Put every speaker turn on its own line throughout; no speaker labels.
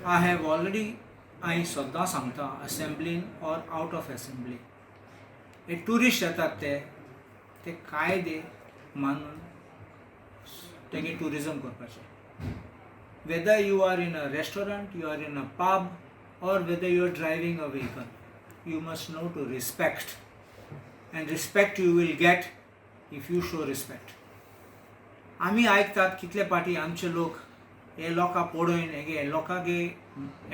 I have already, हांवें सद्दां सांगता असेंब्लीन ऑर आउट ऑफ असेंब्ली, हे ट्युरिस्ट येतात ते ते कायदे मानून तेंगे ट्युरिजम करपाचें. Whether you are in a restaurant, you are in a pub, or whether you are driving a vehicle, you must know to respect. And respect you will get if you show respect. आमी आयकतात कितले पाटी आमचे लोक हे लोकां पळोवन, हेगे लोकांगे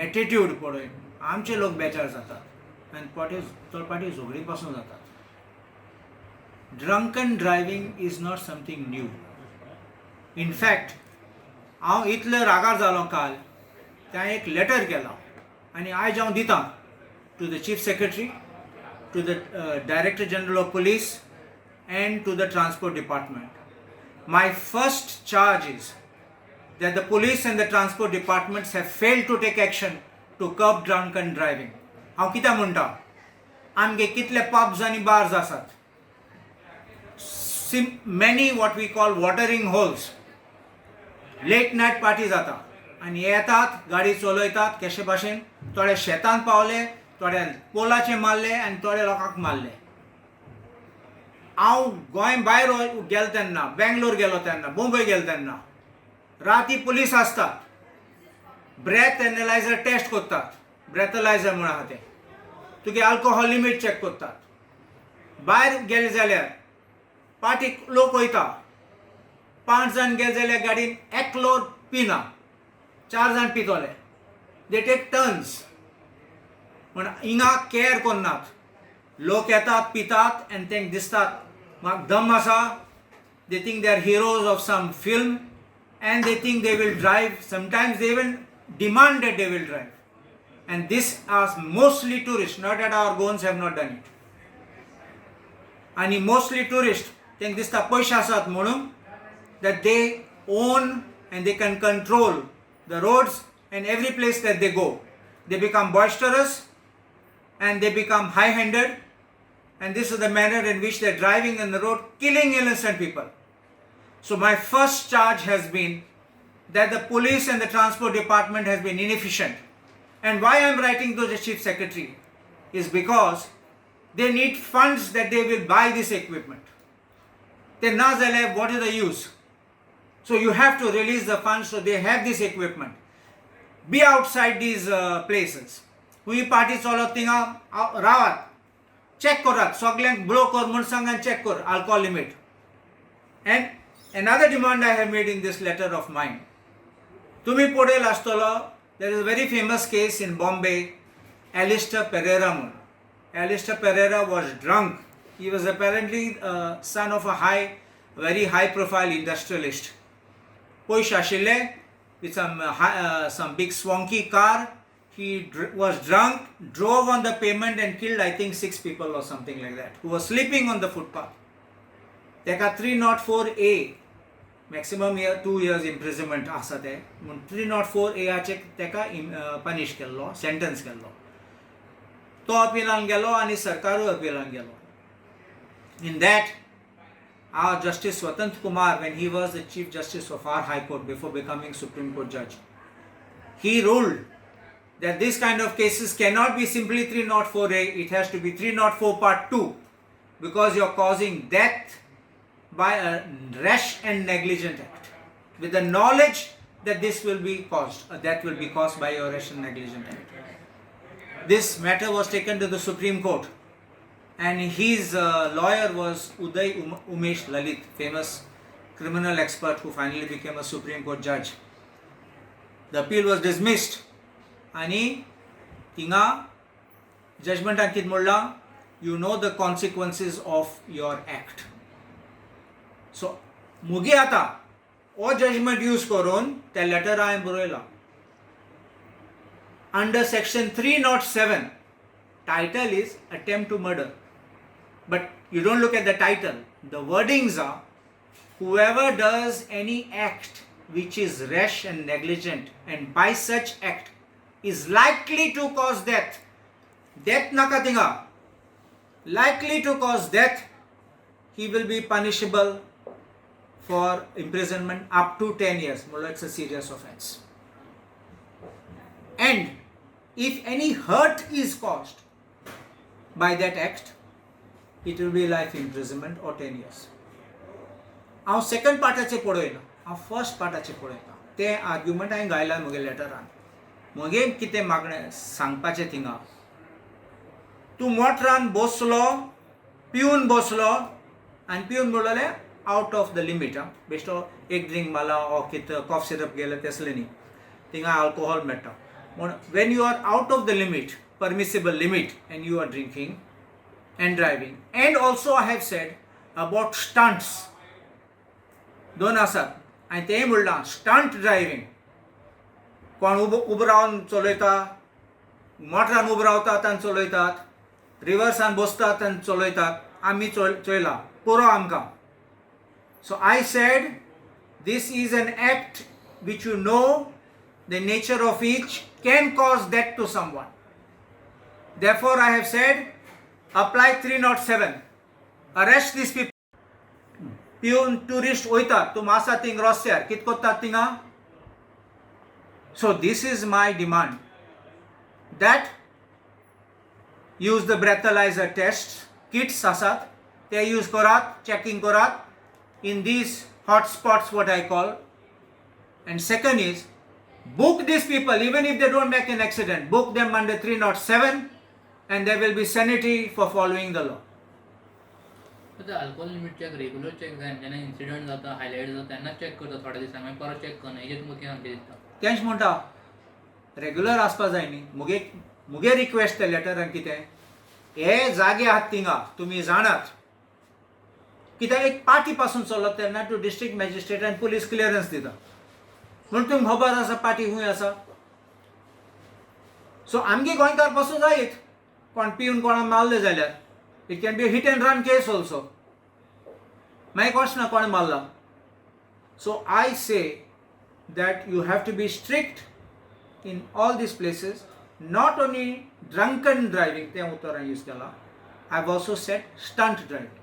attitude पळोवन आमचे लोक बेजार जातात आनी पाटी चड पाटी झगडीं पासून जातात. Drunken driving is not something new. In fact, हांव इतलो रागार जालो काल, तें एक लेटर केलां आनी आयज हांव दितां to the Chief Secretary, to the Director General of Police and to the Transport Department. My first charge is that the police and the transport departments have failed to take action to curb drunken driving. हांव कित्याक म्हणटा? आमगे कितले pubs आनी bars आसात, many what we call watering holes, late night party जाता आनी येतात, गाडी चलयतात कशे भाशेन. थोडे शेतान पावले, थोडे पोलाचे मारले आनी थोडे लोकांक मारले. हांव गोंय भायर गेलो तेन्ना, बेंगलोर गेलो तेन्ना, मुंबय गेलो तेन्ना राती पुलीस आसतात, ब्रेथ एनालायझर टेस्ट करतात, ब्रेथलायझर म्हूण आहा तें, तुगे अल्कोहोल लिमीट चॅक करतात. भायर गेले जाल्यार पार्टीक लोक वयता, पांच जाण गेले जाल्यार गाडयेन एकलो पिना, चार जाण पितले. They take turns. पूण हिंगा कॅर करनात. लोक येतात, पितात आनी तांकां दिसतात म्हाका दम आसा. They think they are heroes of some film and they think they will drive. Sometimes they will demand that they will drive. And this are mostly tourists, not that our Goans have not done it. आणि mostly tourist, तांकां दिसता पयशे आसात म्हणून that they own and they can control the roads and every place that they go. They become boisterous and they become high handed, and this is the manner in which they're driving in the road, killing innocent people. So, my first charge has been that the police and the transport department has been inefficient. And why I am writing to the Chief Secretary is because they need funds that they will buy this equipment. Then ना जाल्यार what is the use? So you have to release the funds so they have this equipment. Be outside these places. खंय party चलत थिंगा रावात, check करात, सगल्यांक blow कर म्हूण सांग आनी चॅक कर alcohol limit. And another demand I have made in this letter of mine, तुम्ही पळयल आसतलो, there is a very famous case in Bombay, Alistair Pereira म्हणून. Alistair Pereira was drunk. He was apparently son of a high very high profile industrialist. पयशे आशिल्ले, with some big swanky car. He was drunk, drove on the pavement and killed, I think, six people or something like that, who were sleeping on the footpath. ताका 304A, maximum year 2 years imprisonment आसा तें म्हूण, 304Aचे ताका punish केल्लो, sentence केल्लो. तो अपिलान गेलो आनी सरकारूय अपिलान गेलो. In that, our Justice Swatantra Kumar, when he was the Chief Justice of our High Court before becoming Supreme Court judge, he ruled that this kind of cases cannot be simply 304A, it has to be 304 part 2 because you're causing death by a rash and negligent act with the knowledge that this will be caused, that will be caused by your rash and negligent act. This matter was taken to the Supreme Court and his lawyer was Uday Umesh Lalit, famous criminal expert who finally became a Supreme Court judge. The appeal was dismissed आणि थिंगा जजमेंटान कितें म्हणलां? You know the consequences of your act. So मुगे आतां हो judgement use करून त्या letter हांवें बरयलां, under section 307, title is attempt to murder, but you don't look at the title. The wordings are, whoever does any act which is rash and negligent and by such act is likely to cause death, death नाका थिंगा, likely to cause death, he will be punishable for imprisonment up to 10 years. म्हणल्यार it's a serious offense. And If any hurt is caused by that act, it will be life imprisonment or 10 years. हांव second पार्टाचेर पळयना, हांव first पार्टाचेर पळयता. तें argument हांवें घायला म्हगे लेटरान. म्हगे कितें मागणें सांगपाचें थिंगा, तूं मोटरान बसलो, पिवन बसलो आनी पिवन म्हणलें आउट ऑफ the limit. आं, बेश्टो एक ड्रिंक मारला ओ कितें कॉफ सिरप गेलें तसलें न्ही. थिंगा अल्कोहोल मेळटा म्हूण when you are out of the limit, permissible limit, and you are drinking and driving. And also I have said about stunts. दोन आसात. हांवें तेंय म्हणलां, स्टंट ड्रायव्हींग, कोण उबो उबो रावन चलयता, मोटरान उबो रावतात आनी चलयतात, रिवर्सान बसतात आनी चलयतात. आमी चोयला, पुरो आमकां. So I said this is an act which, you know, the nature of each can cause death to someone. Therefore, I have said apply 307, arrest these people. पिवन ट्युरिस्ट वयतात, तूं आसा थिंग रस्त्यार कित करतात थिंगा? So this is my demand, that use the breathalyzer test kits आसात, ते यूज करात, चॅकिंग करात in these hot spots, what I call. And second is, book these people. Even if they don't make an accident, book them under 307 and there will be sanity for following the law.
ते alcohol limit check regular check जायना. जेन्ना incident जाता, highlight जाता, तेन्नाच check करता. थोड्या दिसांनी मागीर परत चॅक करना. हेजेर तुमकां कितें सांगचें दिसता?
तेंच म्हणटा, रेगुलर आसपा जाय न्ही. मुगे रिक्वेस्ट त्या लेटरान कितें, हे जागे आहात थिंगा तुमी जाणात, कित्याक एक पार्टी पासून चलत तेन्ना तूं डिस्ट्रिक्ट मॅजिस्ट्रेट आनी पुलीस क्लियरन्स दिता म्हणून तुमकां खबर आसा पार्टी खंय आसा. सो आमगे गोंयकार पासून जायत कोण पिवन कोणाक मारले जाल्यार, it can be hit and run case also. मागीर कशें ना कोणें मारला. So I say that you have to be strict in all these places, not only drunken driving, तें उतर हांवें यूज केलां, I have also said stunt driving.